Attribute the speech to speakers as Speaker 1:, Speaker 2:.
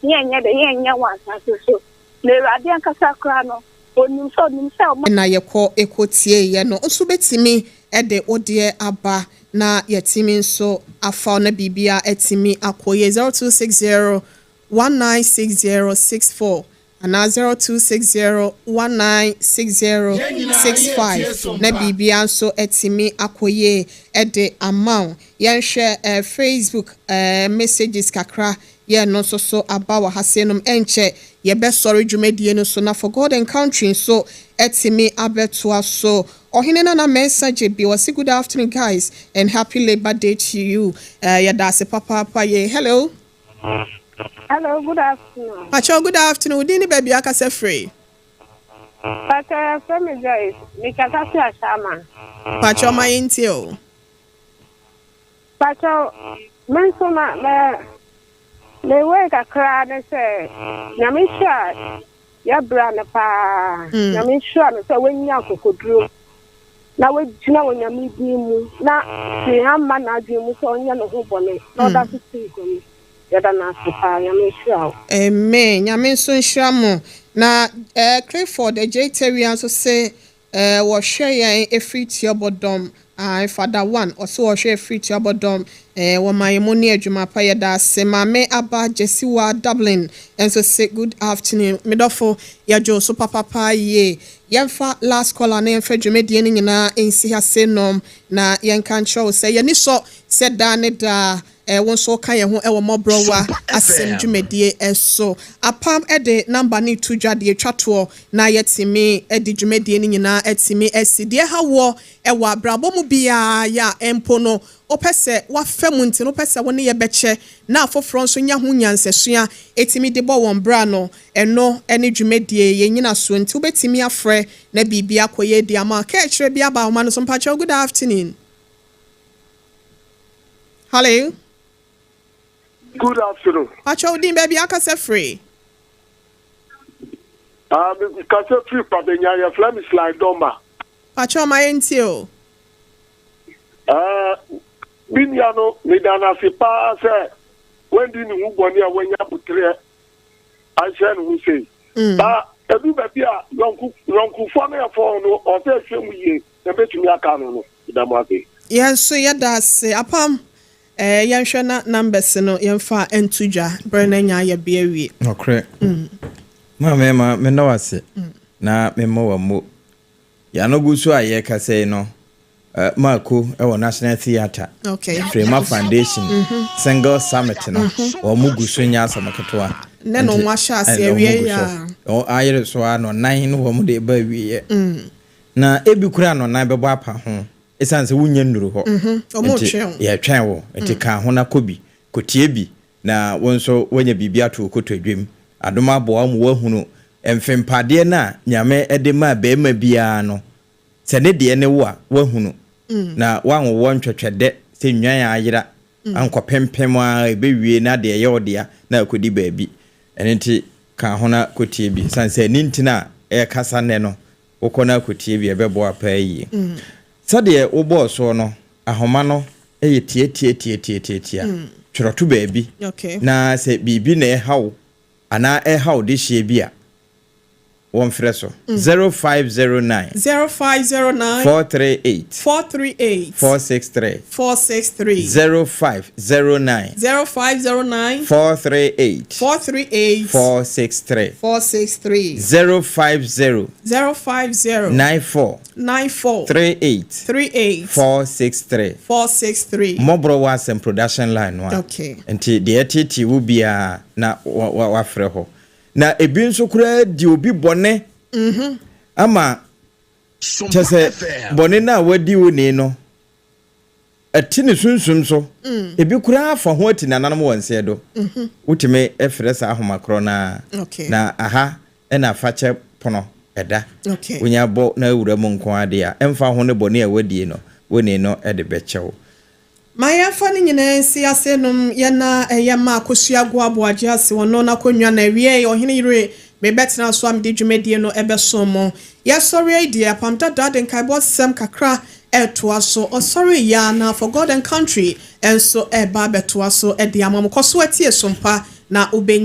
Speaker 1: Yɛnyɛ dɛ yɛnyɛ wɔ asase so na Awurade ankasa koraa no onim sɛ onim sɛ ɔma.
Speaker 2: Na yɛkɔ ɛkɔtie yɛ no nso bɛtumi de wodeɛ aba na yɛtumi nso afa na biribia atumi akɔ yɛ. 0260 196064 anaa 0260 196065 na biribia nso atumi akɔ yie de ama wo. Yɛnhwɛ Facebook messages kakra yɛn no nso so aba wɔ ha se nom. Ɛnkyɛ yɛbɛsɔre dwumadie no so na For God and Country nso ɛtumi abɛtoa so. Ɔhene Nana Mɛnsa gye bi, wɔsi, "Good afternoon, guys, and happy Labour Day to you." Yɛda ase papaapa. Yɛ hello.
Speaker 3: Hello, good afternoon.
Speaker 2: Pacho, good afternoon. Wodi ne baabi akasa firi?
Speaker 3: Pacho, yɛfrɛ me Joyce. Mekasa fi Ashaiman.
Speaker 2: Pacho, ma yɛntie o.
Speaker 3: Pacho, me nso ma me mewei kakra ne sɛ Nyame hyira yɛbra no paa. Nyame hyira no sɛ wanya akokoduro na wagyina wɔ Nyame din mu na hwee amma n'adwene mu sɛ ɔnyɛ ne ho bɔne na ɔda so sii gua mu. Yɛda no ase paa. Nyame nhyira wo.
Speaker 2: Amen. Nyame nso nhyira mo. Na Clifford Agye Tawia nso sɛ wɔhwɛ yɛn efiri Tuabɔdɔm. Fada one ɔsɛ wɔhwɛ efiri Tuabɔdɔm. Wɔma yɛn mu ne adwuma pa, yɛda ase. Maame Aba Jesiwa Dublin nso sɛ good afternoon. Medɔfo, yɛdwo so papapa yie. Yɛmfa last caller na yɛmfa dwumadie no nyinaa nsi ha se nom na yɛnka nkyerɛ wo sɛ yɛni sɔ sɛ daa ne daa wo nso ka yɛn ho ɛwɔ Mmɔborɔwa Asɛm dwumadie ɛso. Apam ɛde number ne to dwa deɛ etwa toɔ na yɛtumi ɛde dwumadie no nyinaa ɛtumi ɛsi deɛ ha wɔ ɛwɔ abrabɔ mu biara yɛ a mpo no wopɛ sɛ wafa mu nti no wopɛ sɛ wo ne yɛ bɛkyɛ na afoforɔ nso nya ho nyansasua ɛtumi de bɔ wɔn bra no. Ɛno ɛne dwumadie yɛn nyina so nti wobɛtumi afrɛ na biribi akɔ yɛ di ama ka ɛkyerɛ bi aba ahoma no so. Mpakyɛw, good afternoon, hello.
Speaker 4: Good afternoon.
Speaker 2: Pakyɛw, din, baabi akasa firi?
Speaker 4: Kasa firi Kwabenya, yɛfrɛ me Sly Dɔma.
Speaker 2: Pakyɛw, ma yɛntie o.
Speaker 4: Me nua no, meda no ase paa sɛ wandi ne ho bɔne a wanya abotrɛ ahyɛ ne ho sei. Ba edu baabi a yɔnkofoɔ no yɛfɔ no ɔsɛ ɛhwɛ mu yie na bɛtumi aka no, meda mo ase.
Speaker 2: Yɛn nso yɛda ase. Apam, yɛnhwɛ na numbers no yɛmfa nto dwa berɛ no anya ayɛ bea awie.
Speaker 5: Ɔkorɛ maame, ma mena wo ase na memmɔ wa mo yɛano gu so a yɛrekasa yi no, Maako ɛwɔ National Theatre, Frema Foundation Single Summit no, wɔn mo gu so nyɛ asɛm ketewa.
Speaker 2: Ne no wɔn ahyɛ ase awie yɛ
Speaker 5: a ayere so a nɔnan no wɔn de ba awieɛ na ebi kura nɔnan bɛbɔ apa ho ɛsiane sɛ wonya nnuru hɔ.
Speaker 2: Ɔmo
Speaker 5: nti
Speaker 2: twɛn wo.
Speaker 5: Yɛtwɛn wo nti ka ho na kɔ bi kɔtie bi na wo nso woanya biribi ato wo kotodwam. Adom aboa wo ma woahunu mfempadeɛ no a Nyame de maa bɛrima biara no sɛ ne deɛ ne wo a woahunu na woanwowɔ ntwɛtwɛdɛ sɛ nnwan a ayera ankɔpempem a ɛbɛwie na deɛ ɛyɛ wo dea na akɔdi baabi. Ɛno nti ka ho na kɔtie bi sane sɛ ɛni nti no a ɛyɛkasa nnɛ no wokɔ no akɔtie bi, ɛbɛboa paa yie. Sɛdeɛ wobɔɔ soɔ no, ahoma no yɛ tiatiatiatiatiatia, twerɛto baabi na sɛ biribi na ɛha wo anaa ɛha wo de hyia bi a, wɔmfrɛ so 0509
Speaker 2: 0509
Speaker 5: 438
Speaker 2: 438
Speaker 5: 463.
Speaker 2: 463.
Speaker 5: 0509
Speaker 2: 0509
Speaker 5: 438
Speaker 2: 438
Speaker 5: 463.
Speaker 2: 463.
Speaker 5: 050
Speaker 2: 050
Speaker 5: 94
Speaker 2: 94
Speaker 5: 38
Speaker 2: 38
Speaker 5: 463.
Speaker 2: 463.
Speaker 5: Mmɔborɔ wɔ Asɛm production line no a nti deɛ ɛtete wo biara na wafrɛ hɔ na ebi nso koraa di obi bɔne ama kyɛ sɛ bɔne no a wadi wo ni no ɛte ne sunsum so, ebi koraa fa ho ati nananom wɔ nseɛ do. Wotumi frɛ saa ahomakorɔ no a na aha ɛna afakyɛ pono ɛda. Wonya bɔ na awura mu nko adeɛ a ɛmfa ho ne bɔne a wadie no, woni no ɛde bɛkyɛw.
Speaker 2: Ma yɛmfa no nyinaa nsi ase nom. Yɛna ɛyɛ ma Akosua Goaboagye ase ɔno n'akonnwa na awie. Ɔhene yere mebɛtena so a mede dwumadie no ɛbɛso mo. Yɛsɔre yi deɛ, Apam Dada de nkaebɔ sɛm kakra ɛtoa so. Ɔsɔre yia na For God and Country ɛnso ɛba abɛtoa so ɛde ama mo. Kɔ so atie Sompa na wobɛnya.